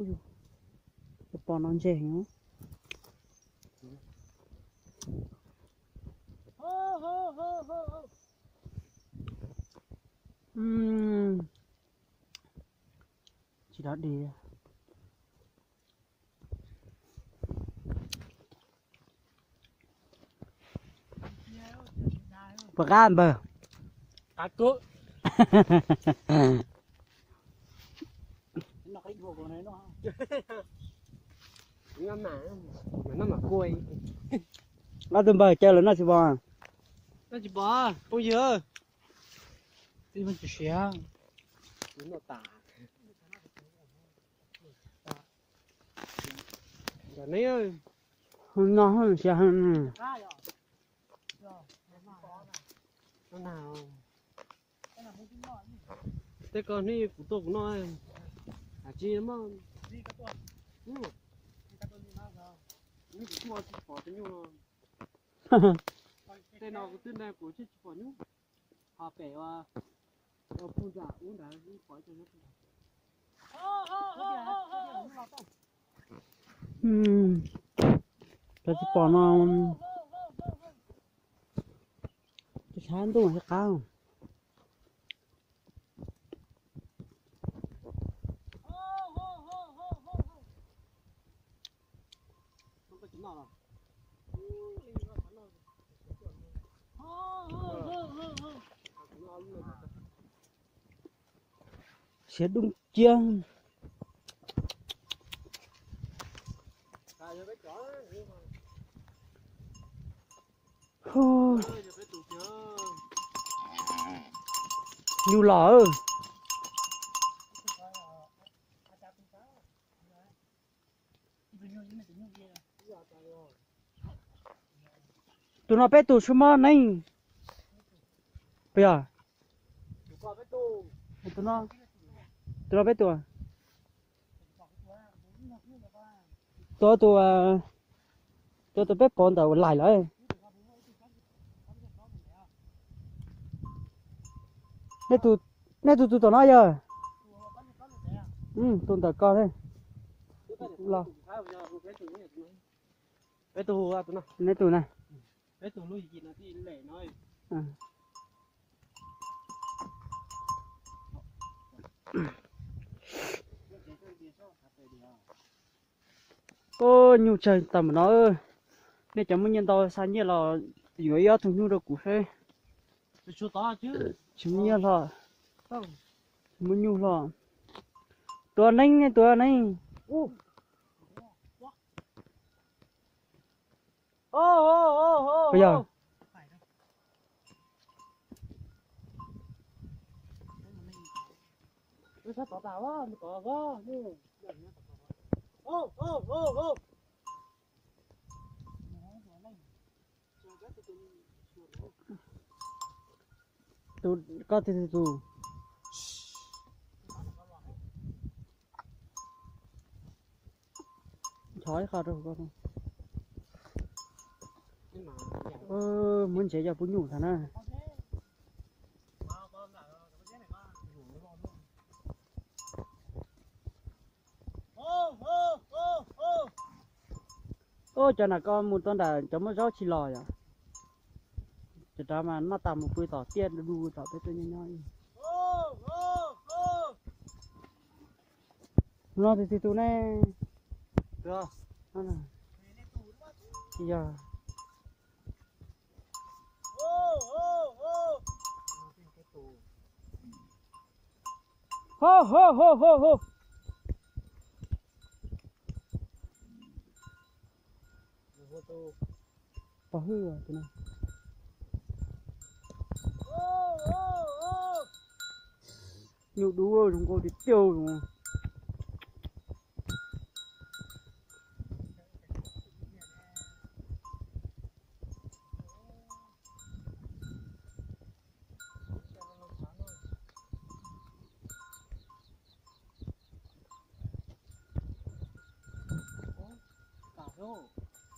Tus pos no ntse heev. Tsis dog dig. Puas qab npawg? Qab kawg. Ob tug npawg caw lawm noj tsis pom? Noj tsis pom phooj ywg. Tsis siav. Noj siav heev. Tej ko hnub kuv tuaj kuv noj. Hais tsis muaj. Hnub kuv tuaj tsis pom tus nyuj no. Tej no kuv twb nrog kuv tsis pom nyuj. Ho pem ua pug nram ub nrad pom ib co. Cov tsis pom no, tshav ntuj thiaj qab. Siav dub ciab. Nyuj los. Tus no peb tus sub mob neeb. Puas yog? Tus no, tus no peb tus. Tua tus, tua tus peb pov ntawm ua laim lawm. Nej tus, nej tus tus tom no yog? Tus ntawm ko los. Peb tus, nej tus na. Ub, nyuj tsawg tag npaum no. Nej cov muaj nyiaj ntau xa nyiaj los yuav ib ob tug nyuj rau kuv seb. Tsis muaj nyiaj hlo. Tsis muaj nyuj hlo. Tua neeb, tua neeb. Puas yog? Tus, koj tus tus tus. Thov ib qho rau koj. Muab ntsev coj pub nyuj tag na. Ub, cov nram ko mus tau nram cov muaj zaub tsis los yom. Cov rov mas noj tas mus pw tom tiaj du du tom peb tuaj nyob nyob. No tus twg tus ne? Yog. Ho ho ho ho ho. Pov hwj tus no. Nyuj dub zoo nkauj tiag tiag.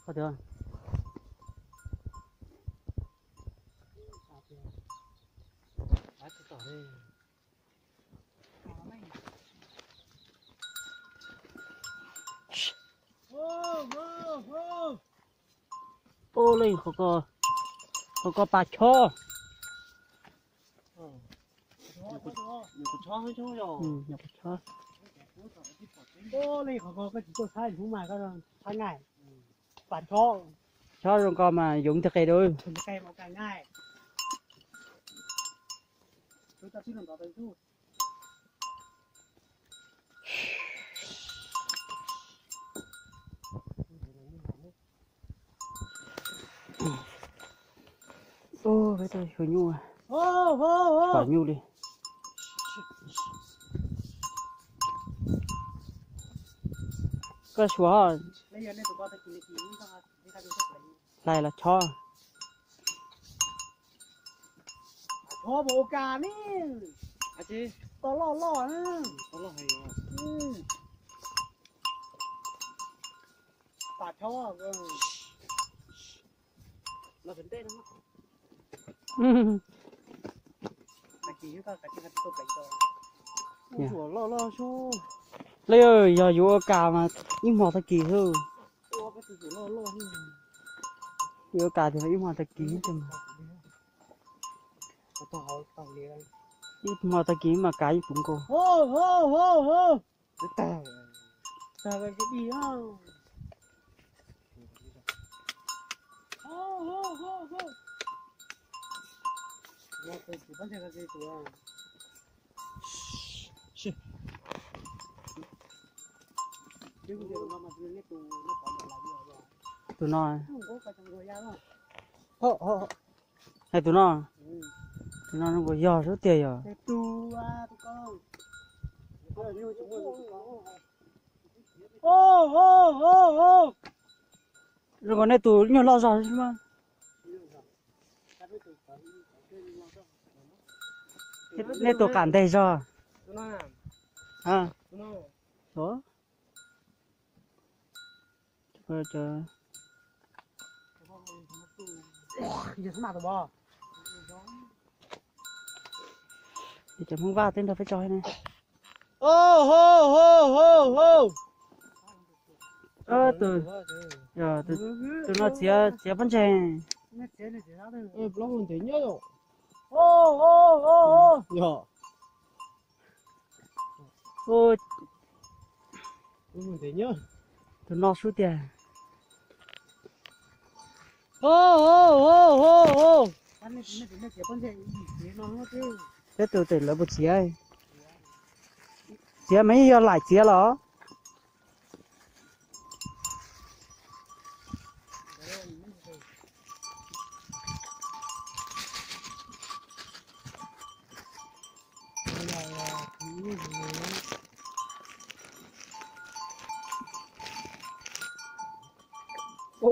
Qhov twg? Ua li qhov ko, qhov ko pas chob. Nyuam qhuav chob. Ua li qhov ko koj tsis tuaj saib hnub mas koj saib nqaij. Pas chob. Chob zoo ko mas yoov nteg qe dua. Peb tau xyuas nyuj, pom nyuj li. Koj xyuas, hlais los chob. Chob mus ua kas ni. Tau loj loj. Pas chob. Loj loj xwb. Yog yuav ua kas mas ib hmo tag kis xwb. Yuav ua kas tias ib hmo tag kis. Ib hmo tag kis mas kas ib puv nkaus. Tus no, tus no, tus no zoo nkaus yog sub tiag yog. Zoo nkaus nej tus nyuag loj zog xwb mas. Nej tus qam nteg zog. Cov Hmoob Vaj twb nrog peb tso ne. Tus no txiav, txiav pob ntseg. Tus no sub tiag. Peb tus tej lawv puas txiav? Txiav mas yeej yog laim txiav los.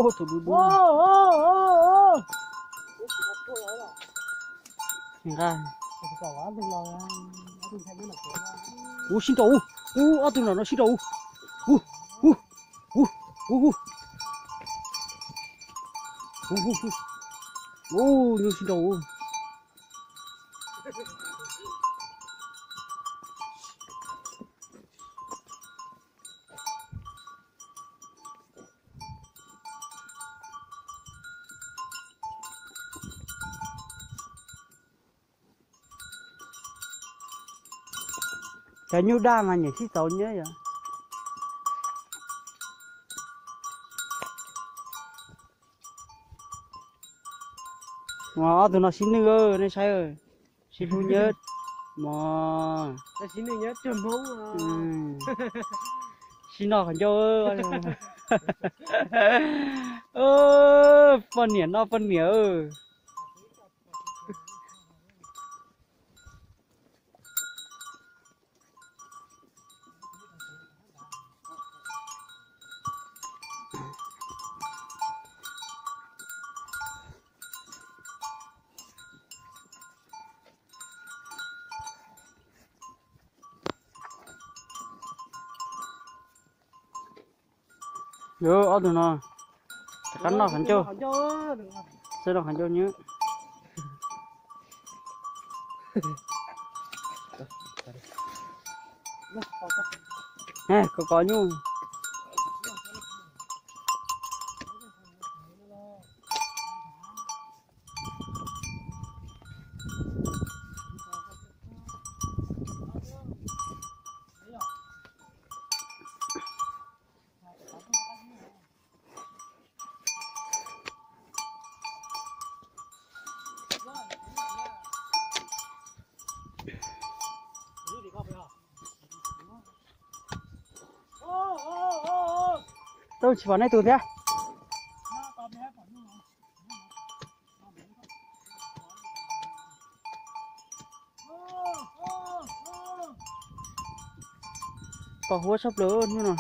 Tus dub dub. Ub, sib nraus ub. Ub, ob tug nram no sib nraus ub. Ub, ub, ub, ub, ub. Ub, ub, ub. Ub, nyuj sib nraus ub. Cov nyuj daj mas nyiam sib txaus nyab yom. Ob tug no sib nwj nej saib, sib hlub nyab mog. Sib noj qhov ncauj. Poj niam noj poj niam. Yog ob tug no rov qab noj qhov ncauj, xwb noj qhov ncauj nyab. Kov kov nyuj. Ub, Tau tsis pom nej tus thiab. Pom huab tshaj plaws hnub no.